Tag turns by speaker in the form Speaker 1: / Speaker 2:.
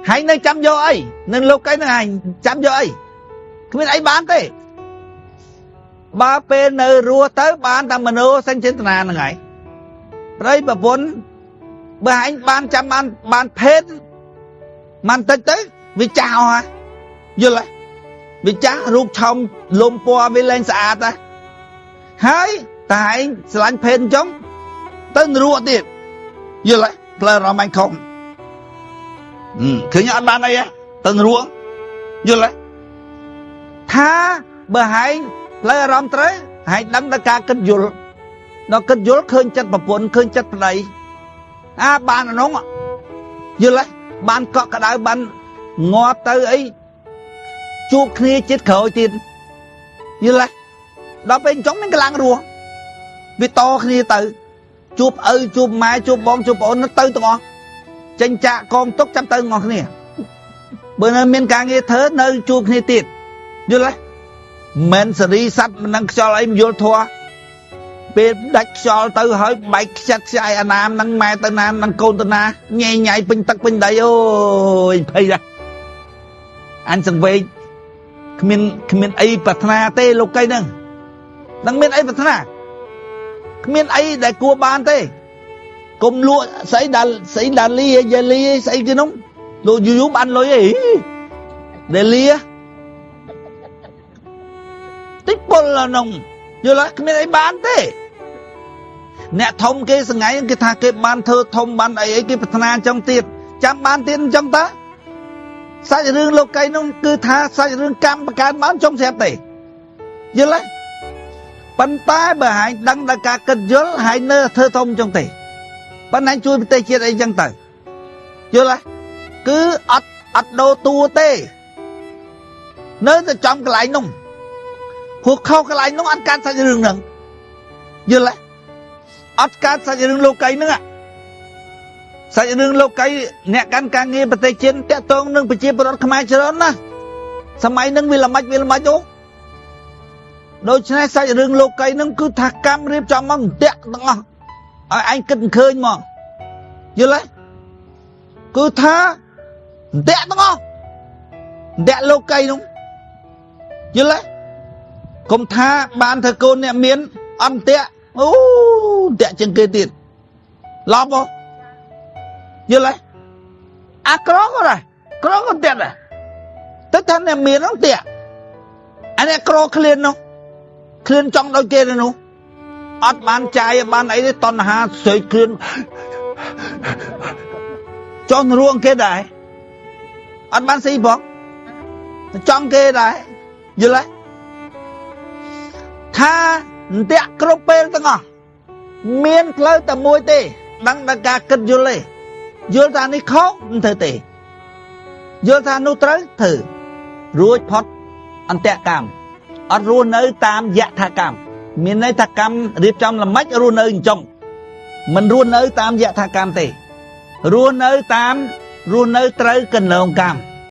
Speaker 1: ហើយនៅចាំយកអីនឹងលោកីនឹងឯងចាំយកអីគ្មានអីបានទេបើពេលនៅរស់ទៅបានតែមโนសញ្ចេតនាហ្នឹងឯងប្តីប្រពន្ធបើឯងបានចាំបានបានភេទមិនតិចទៅវាចាស់អស់ហើយយល់ទេវាចាស់រូបឆោមលំពណ៌វាលែងស្អាតដែរហើយតែឯងស្រឡាញ់ភេទអញ្ចឹងទៅនរកទៀតយល់ទេផ្លូវអារម្មណ៍ឯងខំឃើញអត់បានអីទេទៅនរកយល់ទេថាបើឯងផ្លូវអារម្មណ៍ត្រូវឯងដឹងដល់ការគិតយល់ដល់គិតយល់ឃើញចិត្តប្រពន្ធឃើញចិត្តប្តីអាបានអានោះយល់ទេបានកក់ក្ដៅបានងាប់ទៅអីជួបគ្នាចិត្តក្រោយទៀតយល់ទេដល់ពេលអញ្ចឹងមានកម្លាំងរស់វាតគ្នាទៅជួបឪជួបម៉ែជួបបងជួបប្អូនទៅទាំងអស់ចេញចាក់កងទុកចាំទៅទាំងអស់គ្នាបើនៅមានការងារធ្វើនៅជួបគ្នាទៀតយល់ទេមិនសេរីសัตว์មិននឹងខ្យល់អីមិនយល់ធัวពេលដាច់ខ្យល់ទៅហើយបែកខ្ចាត់ខ្ចាយអាណាមនឹងម៉ែទៅណានឹងកូនទៅណាញ៉ៃញ៉ៃពេញទឹកពេញដីអូយភ័យណាស់អញសង្វេគគ្មានអីប្រាថ្នាទេលោកីហ្នឹងនឹងមានអីប្រាថ្នាគ្មានអីដែលគួរបានទេកុំលក់ស្អីដាស្អីដាលីយាលីស្អីគេនោះលក់យូរយូរបានលុយអីដាលីតិចពលក្នុងយល់ទេគ្មានអីបានទេអ្នកធំគេសងៃគេថាគេបានធ្វើធំបានអីអីគេប្រាថ្នាអញ្ចឹងទៀតចាំបានទៀតអញ្ចឹងតើសាច់រឿងលោកីនោះគឺថាសាច់រឿងកម្មបង្កើតបានចុងស្រាប់ទេយល់ទេប៉ុន្តែបើហែងដឹងដល់ការគិតយល់ហែងនៅធ្វើធំអញ្ចឹងទេប៉ុន្តែជួយប្រទេសជាតិអីចឹងទៅយល់ទេគឺអត់ដូរតួទេនៅតែចំកន្លែងនោះព្រោះខុសកន្លែងនោះអត់កើតសាច់រឿងហ្នឹងយល់ទេអត់កើតសាច់រឿងលោកីហ្នឹងសាច់រឿងលោកីអ្នកកាន់ការងារប្រទេសជាតិតាក់ទងនឹងប្រជាពលរដ្ឋខ្មែរច្រើនណាស់សម័យហ្នឹងវាល្មិចវាល្មិចអូដូច្នេះសាច់រឿងលោកីហ្នឹងគឺថាកម្មរៀបចំមកតាក់ទាំងអស់ឲ្យឯងគិតមិនឃើញមកយល់ទេគឺថាតាក់ទាំងអស់តាក់លោកីនោះយល់ទេកុំថាបានធ្វើកូនអ្នកមានអន្តៈអូតាក់ជាងគេទៀតឡប់ហ៎យល់ទេអាក្រក៏ដែរក្រក៏តាក់ដែរតែថាអ្នកមាននោះតាក់អាអ្នកក្រឃ្លាននោះឃ្លានចង់ដូចគេនោះអត់បានចាយបានអីទេតណ្ហាស្រែកឃ្លានចង់រួងគេដែរអត់បានស៊ីផងចង់គេដែរយល់ទេថាអន្ទាក់គ្រប់ពេលទាំងអស់មានផ្លូវតែមួយទេដឹងដល់ការគិតយល់ទេយល់ថានេះខុសមិនធ្វើទេយល់ថានោះត្រូវធ្វើរួចផុតអន្ទាក់កម្មអត់រស់នៅតាមយថាកម្មមានន័យថាកម្មរៀបចំល្មិចរស់នៅអញ្ចឹងមិនរស់នៅតាមយថាកម្មទេរស់នៅតាមរស់នៅត្រូវកន្លងកម្ម